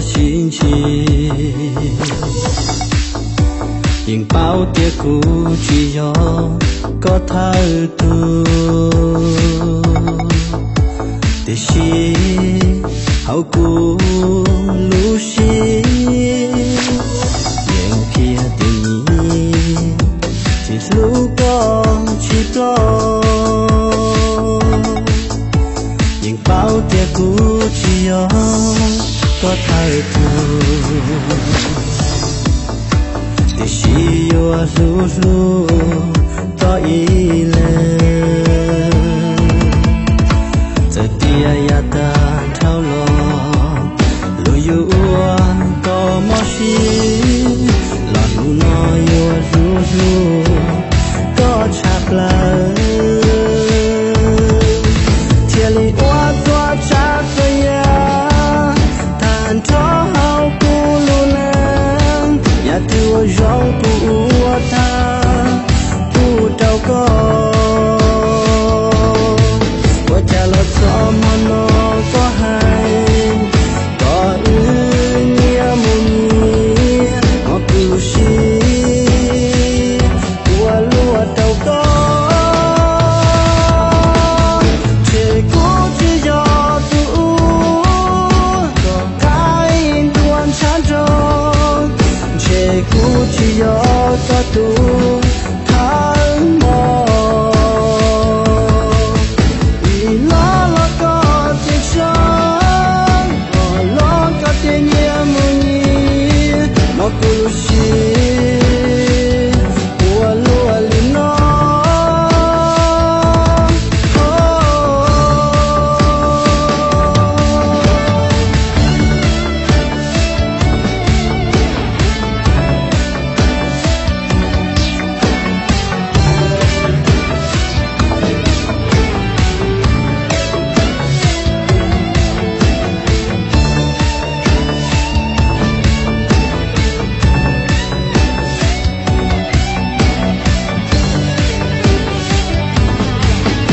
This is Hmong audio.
sib ntsib. Yeej paub tias kuv tsis yog koj thawj tug, tiam sis hauv kuv lub siab yeej qhia tias tsis hlub koj tsis ploj. Yeej paub tias kuv tsis yog koj thawj tug, tiam sis yuav hlub hlub koj ib leeg.